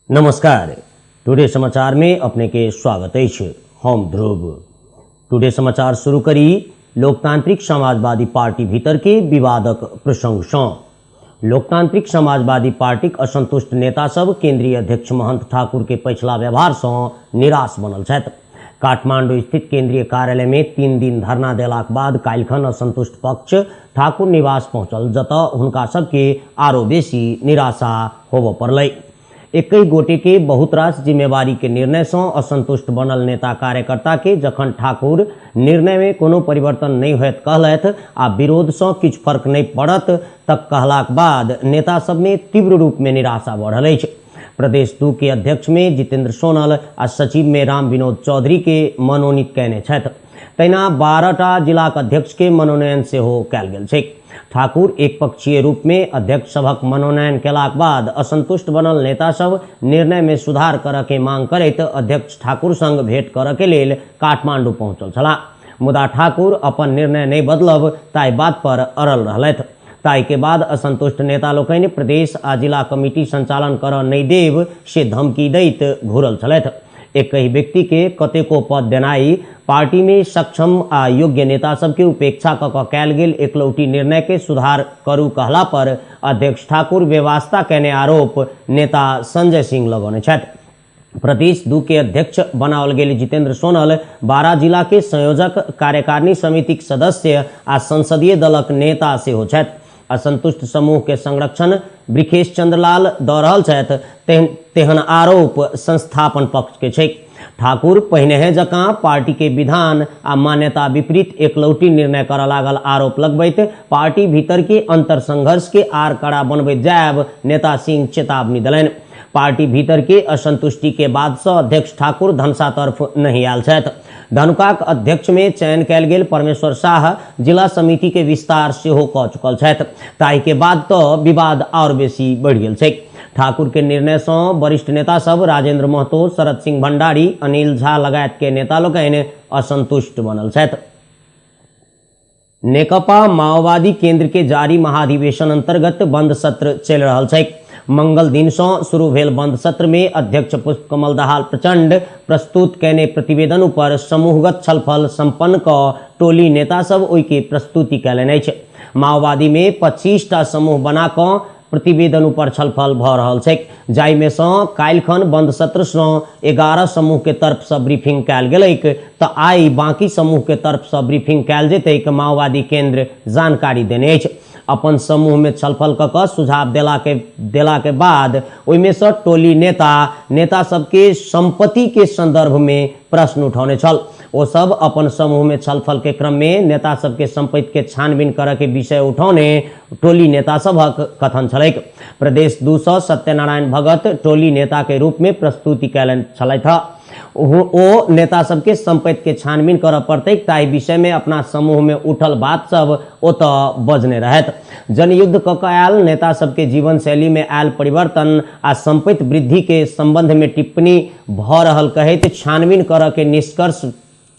नमस्कार, टुडे समाचार में अपने के स्वागत अछि। हम ध्रुव। टुडे समाचार शुरू करी लोकतांत्रिक समाजवादी पार्टी भीतर के विवादक प्रसंग सँ। लोकतांत्रिक समाजवादी पार्टीक असंतुष्ट नेता सब केंद्रीय अध्यक्ष महंत ठाकुर के पछिला व्यवहार सँ निराश बनल छथि। काठमांडू स्थित केंद्रीय कार्यालय में 3 दिन धरना देलाक बाद काल्हिखन असंतुष्ट पक्ष ठाकुर निवास पहुंचल, जतऽ हुनका सबके आरो बेसी निराशा होबऽ पड़लै। एकहि गोटे के बहुत रास जिम्मेवारी के निर्णय सँ असंतुष्ट बनल नेता कार्यकर्ता के जखन ठाकुर निर्णय में कोनो परिवर्तन नहि होयत कहलथि आ विरोध सँ किछु फर्क नहि पड़त तक कहलाक बाद नेता सब में तीव्र रूप में निराशा बढ़ल अछि। प्रदेश 2 के अध्यक्ष में जितेंद्र सोनल आ सचिव में राम विनोद चौधरी के मनोनीत कयने छथि। तहिना 12 टा जिलाक अध्यक्ष के मनोनयन सेहो कयल गेल छैक। ठाकुर एकपक्षीय रूप में अध्यक्ष सभक मनोनयन केलाक बाद असंतुष्ट बनल नेता सब निर्णय में सुधार करऽ के मांग करैत अध्यक्ष ठाकुर संग भेंट करऽ के लेल काठमांडू पहुंचल छलाह। मुदा ठाकुर अपन निर्णय नहि बदलब ताहि बात पर अड़ल रहलथि। ताहि के बाद असंतुष्ट नेता लोकनि प्रदेश आ जिला कमिटी संचालन करऽ नहि देब से धमकी दैत घुरल छलथि। एकहि व्यक्ति के कतेको पद देनाइ पार्टी में सक्षम आ योग्य नेता सबके उपेक्षा क कऽ कयल गेल एकलौटी निर्णय के सुधार करू कहला पर अध्यक्ष ठाकुर बेवास्ता कयने आरोप नेता संजय सिंह लगौने छथि। प्रदेश 2 के अध्यक्ष बनाओल गेल जितेंद्र सोनल 12 जिला के संयोजक, कार्यकारिणी समितिक सदस्य आ संसदीय दलक नेता सेहो छथि। असंतुष्ट समूह के संरक्षण वृखेश चंद्रलाल दऽ रहल छथि तेहन आरोप संस्थापन पक्ष के छैक। ठाकुर पहिनेहे जकाँ पार्टी के विधान आ मान्यता विपरीत एकलौटी निर्णय करऽ लागल आरोप लगबैत पार्टी भीतर के अंतर संघर्ष के आर कड़ा बनबैत जायब नेता सिंह चेतावनी देलनि। पार्टी भीतर के असंतुष्टि के बाद सँ अध्यक्ष ठाकुर धनुषा तरफ नहि आयल छथि। धनुकाक अध्यक्ष में चयन कयल गेल परमेश्वर शाह जिला समिति के विस्तार सेहो कऽ चुकल छथि। ताहि के बाद तऽ विवाद आओर बेसी बढ़ि गेल छैक। ठाकुर के निर्णय सँ वरिष्ठ नेता सब राजेंद्र महतो, शरद सिंह भंडारी, अनिल झा लगायत के नेता लोकनि असंतुष्ट बनल छथि। नेकपा माओवादी केंद्र के जारी महाधिवेशन अंतर्गत बंद सत्र चलि रहल छैक। मंगल दिन सँ शुरू भेल बंद सत्र में अध्यक्ष पुष्पकमल दाहाल प्रचंड प्रस्तुत कयने प्रतिवेदन ऊपर समूहगत छलफल संपन्न कऽ टोली नेता सब ओहि के प्रस्तुति कयलनि अछि। माओवादी में 25 टा समूह बना कऽ प्रतिवेदन ऊपर छलफल भऽ रहल छैक, जाहिमे सँ काल्हिखन बंद सत्र सँ 11 समूह के तरफ सँ ब्रीफिंग कयल गेलैक तऽ आइ बाकी समूह के तरफ सँ ब्रीफिंग कयल जेतैक माओवादी केंद्र जानकारी देने अछि। अपन समूह में छलफल कऽ कऽ सुझाव देला के बाद ओहिमे सँ टोली नेता नेता सबके संपत्ति के संदर्भ में प्रश्न उठौने छल। ओ सब अपन समूह में छलफल के क्रम में नेता सबके संपत्ति के छानबीन करऽ के विषय उठौने टोली नेता सभक कथन छलैक। प्रदेश 2 सँ सत्यनारायण भगत टोली नेता के रूप में प्रस्तुति कयलनि छलथि। ओ नेता सबके संपत्ति के छानबीन करऽ पड़तैक ताहि विषय में अपना समूह में उठल बात सब ओतऽ बजने रहथि। जनयुद्ध कऽ कऽ आयल नेता सबके जीवन शैली में आयल परिवर्तन आ संपत्ति वृद्धि के संबंध में टिप्पणी भऽ रहल कहैत छानबीन करऽ के निष्कर्ष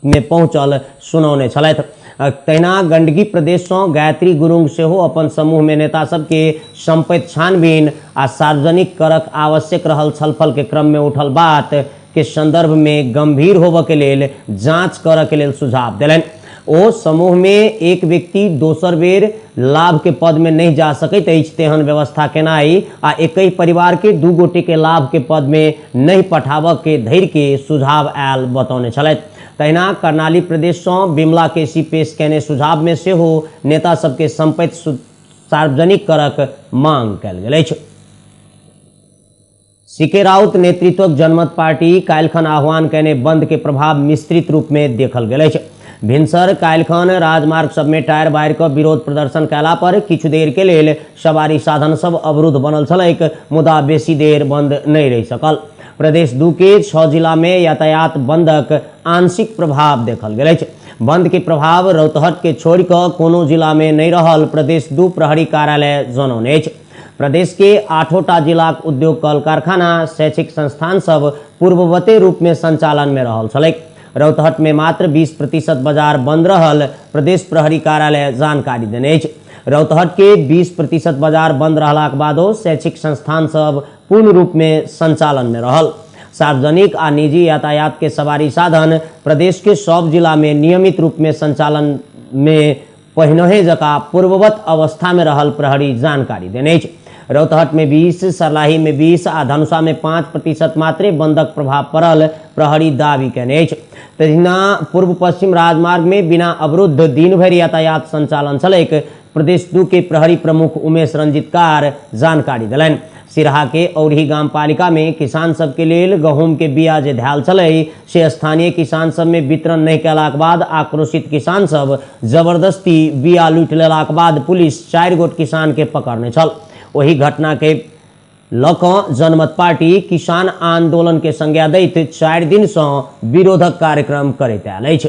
में पहुंचल सुनौने छलथि। तहिना गंडकी प्रदेश सँ गायत्री गुरुंग सेहो अपन समूह में नेता सबके संपत्ति छानबीन आ सार्वजनिक करक आवश्यक रहल छलफल के क्रम में उठल बात के संदर्भ में गंभीर होबऽ के लेल जांच करऽ के लेल सुझाव देलनि। ओ समूह में एक व्यक्ति दोसर बेर लाभ के पद में नहि जा सकैत अछि तेहन व्यवस्था केनाइ आ एकहि परिवार के 2 गोटे के लाभ के पद में नहि पठाबऽ के धरि के सुझाव आयल बतौने छलथि। तहिना कर्णाली प्रदेश सँ बिमला केसी पेश कयने सुझाव में सेहो नेता सबके संपत्ति सार्वजनिक करक मांग कयल गेल अछि। सीके राउत नेतृत्वक जनमत पार्टी काल्हिखन आह्वान कयने बंद के प्रभाव मिश्रित रूप में देखल गेल अछि। भिनसर काल्हिखन राजमार्ग सब में टायर बारि कऽ विरोध प्रदर्शन कयला पर किछु देर के लेल सवारी साधन सब अवरुद्ध बनल छलैक, मुदा बेसी देर बंद नहि रहि सकल। प्रदेश 2 के 6 जिला में यातायात बंदक आंशिक प्रभाव देखल गेल अछि। बंद के प्रभाव रौतहट के छोड़ि कऽ कोनो जिला में नहि रहल प्रदेश 2 प्रहरी कार्यालय जनौने अछि। प्रदेश के 8 जिलाक उद्योग कल कारखाना शैक्षिक संस्थान सब पूर्ववते रूप में संचालन में रहल छलैक। रौतहट में मात्र 20% बाजार बंद रहल प्रदेश प्रहरी कार्यालय जानकारी देने अछि। रौतहट के 20% बाजार बंद रहलाक बादो शैक्षिक संस्थान सब पूर्ण रूप में संचालन में रहल। सार्वजनिक आ निजी यातायात के सवारी साधन प्रदेश के सब जिला में नियमित रूप में संचालन में पहिनहे जकाँ पूर्ववत अवस्था में रहल प्रहरी जानकारी देने अछि। रौतहट में 20, सर्लाही में 20 आ धनुषा में 5% मात्रे बंदक प्रभाव पड़ल प्रहरी दावी केने अछि। तहिना पूर्व पश्चिम राजमार्ग में बिना अवरुद्ध दिन भरि यातायात संचालन छलैक। प्रदेश 2 के प्रहरी प्रमुख उमेश रंजित कार जानकारी देलनि। सिरहा के औरही गाम पालिका में किसान सबके लेल गहूम के बिया जे धयल छलै से स्थानीय किसान सब में वितरण नहीं कयलाक बाद आक्रोशित किसान सब जबरदस्ती बिया लूटि लेलाक बाद पुलिस 4 गोट किसान के पकड़ने छल। ओहि घटना के लऽ कऽ जनमत पार्टी किसान आंदोलन के संज्ञा दैत 4 दिन सँ विरोधक कार्यक्रम करैत आयल अछि।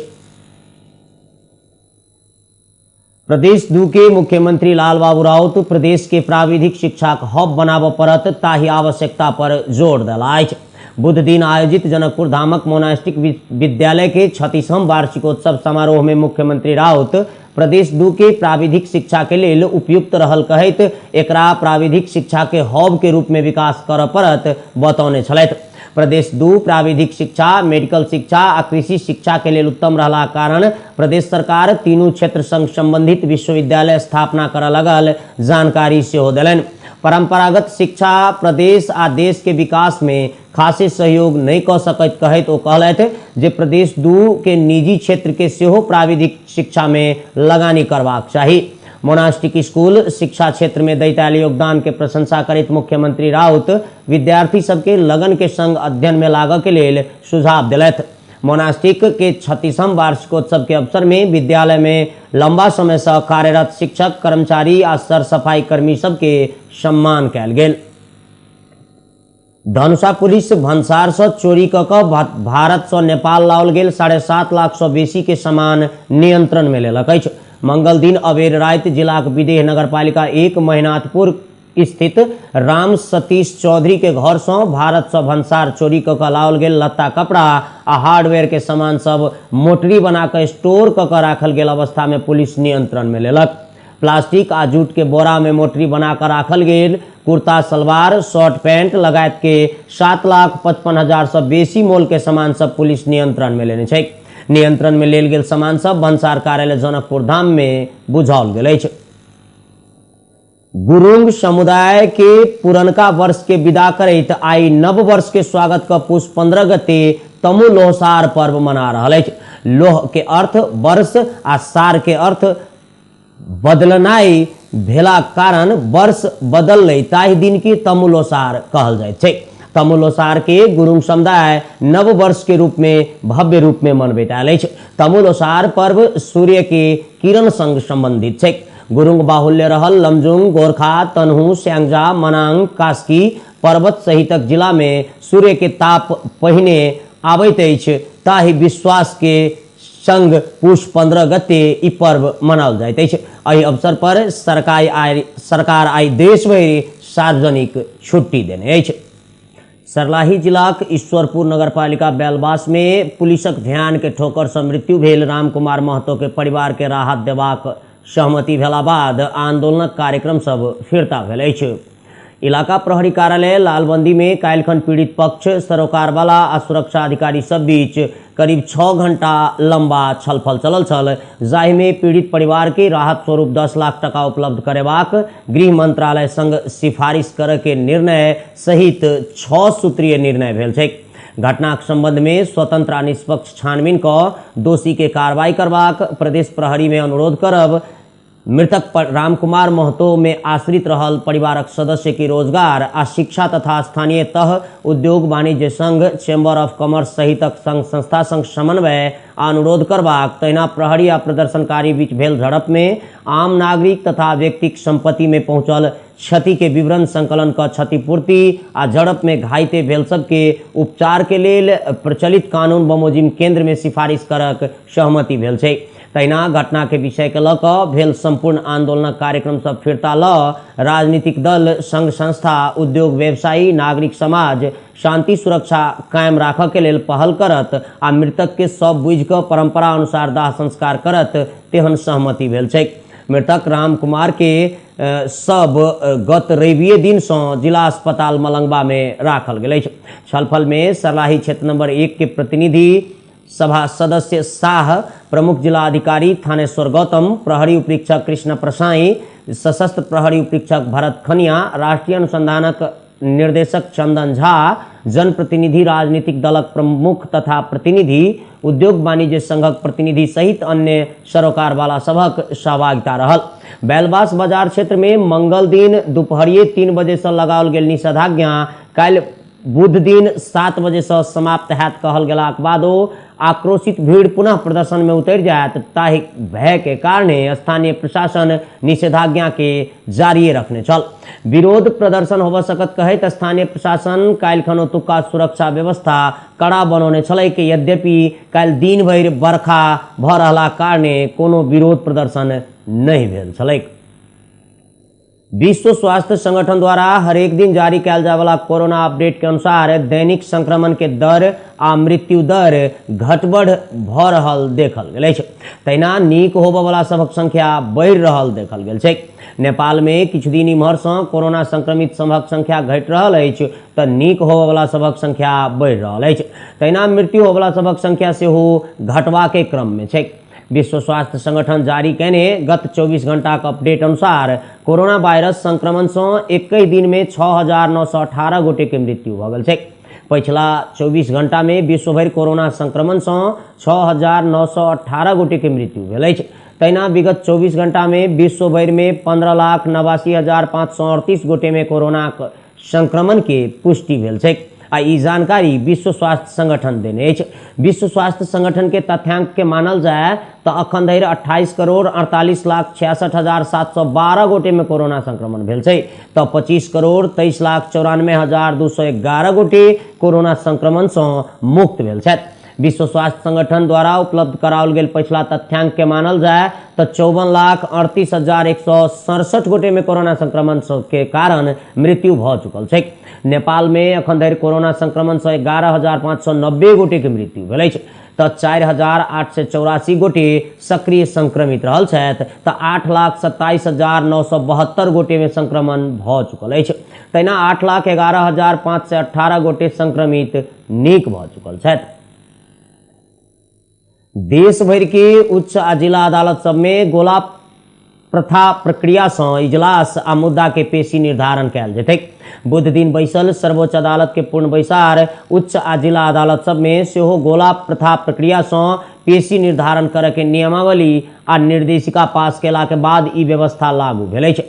प्रदेश 2 के मुख्यमंत्री लालबाबू राउत प्रदेश के प्राविधिक शिक्षाक हब बनाबऽ पड़त ताहि आवश्यकता पर जोर देला अछि। बुध दिन आयोजित जनकपुर धामक मोनास्टिक विद्यालय के 36वां वार्षिकोत्सव समारोह में मुख्यमंत्री राउत प्रदेश 2 के प्राविधिक शिक्षा के लेल उपयुक्त रहल कहैत एकरा प्राविधिक शिक्षा के हब के रूप में विकास करऽ पड़त बतौने छलथि। प्रदेश 2 प्राविधिक शिक्षा, मेडिकल शिक्षा आ कृषि शिक्षा के लेल उत्तम रहला कारण प्रदेश सरकार तीनू क्षेत्र संग संबंधित विश्वविद्यालय स्थापना करऽ लगल जानकारी सेहो देलनि। परंपरागत शिक्षा प्रदेश आ देश के विकास में खासे सहयोग नहीं कऽ सकैत कहैत ओ कहलथि जे प्रदेश 2 के निजी क्षेत्र के सेहो प्राविधिक शिक्षा में लगानी करबाक चाही। मोनास्टिक स्कूल शिक्षा क्षेत्र में दैत आयल योगदान के प्रशंसा करैत मुख्यमंत्री राउत विद्यार्थी सबके लगन के संग अध्ययन में लागऽ के लेल सुझाव देलथि। मोनास्टिक के 36वां वार्षिकोत्सव के अवसर में विद्यालय में लंबा समय से कार्यरत शिक्षक, कर्मचारी आ सरसफाई कर्मी सबके सम्मान कयल गेल। धनुषा पुलिस भंसार से चोरी कऽ कऽ भारत से नेपाल लाओल गेल 7.5 लाख से बेसी के सामान नियंत्रण में लेलक अछि। मंगल दिन अबेर राति जिलाक विदेह नगरपालिका 1 महिनाथपुर स्थित राम सतीश चौधरी के घर से भारत से भंसार चोरी कऽ कऽ लाओल गेल लत्ता कपड़ा आ हार्डवेयर के सामान सब मोटरी बना कऽ स्टोर कऽ कऽ राखल गेल अवस्था में पुलिस नियंत्रण में लेलक। प्लास्टिक आ जूट के बोरा में मोटरी बना कऽ राखल गेल कुर्ता, सलवार, शर्ट पैंट लगायत के 7,55,000 से बेसी मोल के सामान सब पुलिस नियंत्रण में लेने छै। नियंत्रण में लेल गेल सामान सब भंसार कार्यालय जनकपुर धाम में बुझाओल गेल अछि। गुरुंग समुदाय के पुरनका वर्ष के विदा करैत आई नव वर्ष के स्वागत क पुष 15 गते तमु लोहसार पर्व मना रहल अछि। लोह के अर्थ वर्ष आ सार के अर्थ बदलनाइ भेला कारण वर्ष बदललै ताहि दिन के तमु लोसार कहल जाइत छै। तमु लोसार के गुरुंग समुदाय नव वर्ष के रूप में भव्य रूप में मनबैत आयल अछि। तमु लोसार पर्व सूर्य के किरण संग संबंधित छै। गुरुंग बाहुल्य रहल लमजुंग, गोरखा, तनहु, स्यांगजा, मनांग, कास्की पर्वत सहितक जिला में सूर्य के ताप पहिने आबैत अछि ताहि विश्वास के संग पुष 15 गते ई पर्व मनाओल जाइत अछि। एहि अवसर पर सरकार आई देश भरि सार्वजनिक छुट्टी देने अछि। सर्लाही जिलाक ईश्वरपुर नगरपालिका बेलबास में पुलिसक ध्यान के ठोकर से मृत्यु भेल रामकुमार महतो के परिवार के राहत देबाक सहमति भेला बाद आंदोलनक कार्यक्रम सब फिरता भेल अछि। इलाका प्रहरी कार्यालय लालबंदी में काल्हिखन पीड़ित पक्ष, सरोकारवाला आ सुरक्षा अधिकारी सब बीच करीब 6 घंटा लंबा छलफल चलल छल, जाहि में पीड़ित परिवार के राहत स्वरूप 10 लाख टका उपलब्ध करेबाक गृह मंत्रालय संग सिफारिश करे के निर्णय सहित 6 सूत्रीय निर्णय भेल छै। घटनाक संबंध में स्वतंत्र आ निष्पक्ष छानबीन क दोषी के कार्रवाई करबाक प्रदेश प्रहरी में अनुरोध करब, मृतक रामकुमार महतो में आश्रित रहल परिवारक सदस्य के रोजगार आ शिक्षा तथा स्थानीय तह उद्योग वाणिज्य संघ, चैम्बर ऑफ कॉमर्स सहितक संघ संस्था संग समन्वय आ अनुरोध करबाक, तहिना प्रहरी आ प्रदर्शनकारी बीच भेल झड़प में आम नागरिक तथा व्यक्तिक संपत्ति में पहुंचल क्षति के विवरण संकलन क क्षतिपूर्ति आ झड़प में घायते भेल सबके उपचार के लेल प्रचलित कानून बमोजिम केंद्र में सिफारिश करक सहमति भेल छै। तहिना घटना के विषय के ल क भेल संपूर्ण आंदोलनक कार्यक्रम सब फिरता ल राजनीतिक दल, संघ संस्था, उद्योग व्यवसायी, नागरिक समाज शांति सुरक्षा कायम राखऽ के लेल पहल करत आ मृतक के सब बुझि क परंपरा अनुसार दाह संस्कार करत तेहन सहमति भेल छै। मृतक रामकुमार के सब गत रविए दिनसँ जिला अस्पताल मलंगवा में राखल गेल अछि। छलफल में सर्लाही क्षेत्र नंबर 1 के प्रतिनिधि सभा सदस्य शाह, प्रमुख जिला अधिकारी थानेश्वर गौतम, प्रहरी उपरीक्षक कृष्ण प्रसाई, सशस्त्र प्रहरी उपरीक्षक भरत खनिया, राष्ट्रीय अनुसंधानक निर्देशक चंदन झा, जनप्रतिनिधि, राजनीतिक दलक प्रमुख तथा प्रतिनिधि, उद्योग वाणिज्य संघक प्रतिनिधि सहित अन्य सरोकारवाला सभक सहभागिता रहल। बेलबास बाजार क्षेत्र में मंगल दिन दुपहरिये 3 बजे से लगाओल गेल निषेधाज्ञा काल्हि बुध दिन 7 बजे से समाप्त हैत कहल गेलाक बादो आक्रोशित भीड़ पुनः प्रदर्शन में उतरि जायत ताहि भय के कारणे स्थानीय प्रशासन निषेधाज्ञा के जारिये रखने छल। विरोध प्रदर्शन होबऽ सकत कहैत स्थानीय प्रशासन काल्हिखन ओतुका सुरक्षा व्यवस्था कड़ा बनौने छलैक। यद्यपि काल्हि दिन भरि बरखा भऽ रहलाक कारणे कोनो विरोध प्रदर्शन नहि भेल छलैक। विश्व स्वास्थ्य संगठन द्वारा हरेक दिन जारी कयल जायवला कोरोना अपडेट के अनुसार दैनिक संक्रमण के दर आ मृत्यु दर घटबढ़ भऽ रहल देखल गेल अछि। तहिना नीक होबयवला सभक संख्या बढ़ि रहल देखल गेल छै। नेपाल में किछु दिन इम्हरसँ कोरोना संक्रमित सभक संख्या घटि रहल अछि तऽ नीक होबयवला सभक संख्या बढ़ि रहल अछि। तहिना मृत्यु होबयवला सभक संख्या सेहो घटबाके क्रम में छै। विश्व स्वास्थ्य संगठन जारी कयने गत 24 घंटाक अपडेट अनुसार कोरोना वायरस संक्रमणसँ 21 दिन में 6,918 गोटे के मृत्यु भऽ गेल छै। पछिला 24 घंटा में विश्व भरि कोरोना संक्रमणसँ 6,918 गोटे के मृत्यु भेल अछि। तहिना विगत 24 घंटा में विश्व भरि में 15,89,538 गोटे में कोरोनाक संक्रमण के पुष्टि भेल छै आ ई जानकारी विश्व स्वास्थ्य संगठन देने अछि। विश्व स्वास्थ्य संगठन के तथ्यांक के मानल जाय तऽ अखन धरि 28,48,66,712 गोटे में कोरोना संक्रमण भेल छै तऽ 25,23,94,211 गोटे कोरोना संक्रमण सँ मुक्त भेल छथि। विश्व स्वास्थ्य संगठन द्वारा उपलब्ध कराओल गेल पछिला तथ्यांक के मानल जाय तऽ 54,38,167 गोटे में कोरोना संक्रमण के कारण मृत्यु भऽ चुकल छै। नेपाल में अखन धरि कोरोना संक्रमण सँ 11,590 गोटे के मृत्यु भेल अछि तऽ 4,884 गोटे सक्रिय संक्रमित रहल छथि तऽ 8,27,972 गोटे में संक्रमण भऽ चुकल अछि। तहिना 8,11,518 गोटे संक्रमित नीक भऽ चुकल छथि। देश भरि के उच्च आ जिला अदालत सब में गोला प्रथा प्रक्रिया सँ इजलास आ मुद्दा के पेशी निर्धारण कयल जेतै। बुध दिन बैसल सर्वोच्च अदालत के पूर्ण बैसार उच्च आ जिला अदालत सब में सेहो गोला प्रथा प्रक्रिया सँ पेशी निर्धारण करय के नियमावली आ निर्देशिका पास केला के बाद ई व्यवस्था लागू भेल अछि।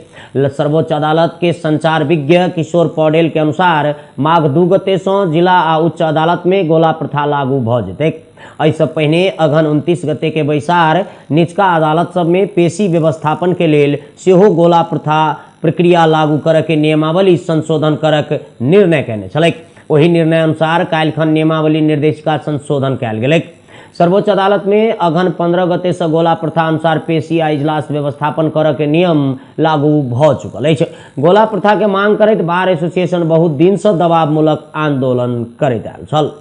सर्वोच्च अदालत के संचार विज्ञ किशोर पौडेल के अनुसार माघ 2 गते सँ जिला आ उच्च अदालत में गोला प्रथा लागू भऽ जेतैक। एहिसँ पहिने अगहन 29 गते के बैसार निचका अदालत सब में पेशी व्यवस्थापन के लेल सेहो गोला प्रथा प्रक्रिया लागू करय के नियमावली संशोधन करक निर्णय कयने छलैक। ओहि निर्णय अनुसार काल्हिखन नियमावली निर्देशिका संशोधन कयल गेलैक। सर्वोच्च अदालत में अगहन 15 गते से गोला प्रथा अनुसार पेशी आ इजलास व्यवस्थापन करय के नियम लागू भऽ चुकल अछि। गोला प्रथा के मांग करैत बार एसोसिएशन बहुत दिन से दबावमूलक आंदोलन करैत आयल छल।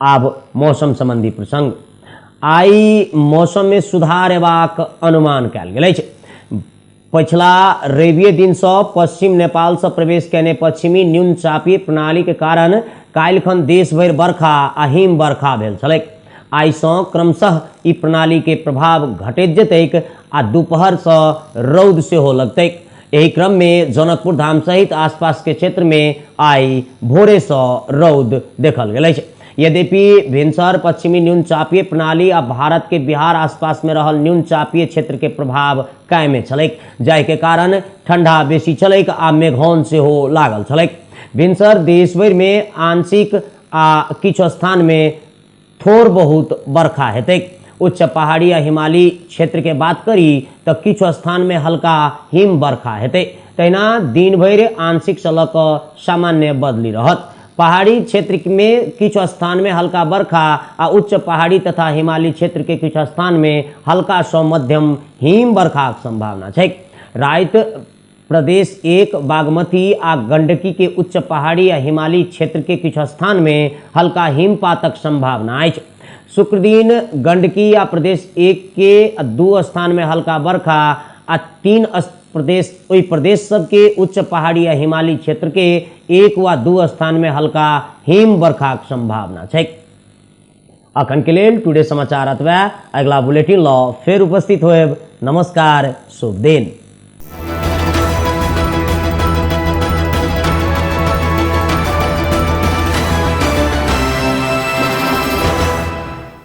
आब मौसम संबंधी प्रसंग। आइ मौसम में सुधार एबाक अनुमान कयल गेल अछि। पछिला रविए दिनसँ पश्चिम नेपालसँ प्रवेश कयने पश्चिमी न्यून चापीय प्रणालीके कारण काल्हिखन देश भरि बरखा आ हिम बरखा भेल छलैक। आइसँ क्रमशः ई प्रणालीके प्रभाव घटैत जेतैक आ दुपहरसँ रौद सेहो लगतैक। एहि क्रममे जनकपुर धाम सहित आसपास के क्षेत्रमे आइ भोरेसँ रौद देखल गेल अछि। यद्यपि भिनसर पश्चिमी न्यून चापीय प्रणाली आ भारत के बिहार आसपास में रहल न्यून चापीय क्षेत्र के प्रभाव कायमे छलैक, जाहि के कारण ठंडा बेसी छलैक आ मेघौन सेहो लागल छलैक। भिनसर देशभरि में आंशिक आ किछु स्थान में थोड़ बहुत बरखा हेतैक। उच्च पहाड़ी आ हिमालयी क्षेत्र के बात करी तऽ किछु स्थान में हल्का हिम बरखा हेतै। तहिना दिन भरि आंशिक सँ लऽ कऽ सामान्य बदली रहत। पहाड़ी क्षेत्र में किछु स्थान में हल्का बरखा आ उच्च पहाड़ी तथा हिमालयी क्षेत्र के किछु स्थान में हल्का सँ मध्यम हिम बरखाक संभावना छैक। राति प्रदेश 1 बागमती आ गंडकी के उच्च पहाड़ी आ हिमालयी क्षेत्र के किछु स्थान में हल्का हिमपातक संभावना अछि। शुक्रदिन गंडकी आ प्रदेश 1 के 2 स्थान में हल्का बरखा आ 3 प्रदेश ओहि प्रदेश सबके उच्च पहाड़ी आ हिमालयी क्षेत्र के 1 वा 2 स्थान में हल्का हिम बरखाक संभावना छै। अखन के लेल टुडे समाचार अतबे। अगला बुलेटिन ल फेर उपस्थित होएब। नमस्कार, शुभ दिन।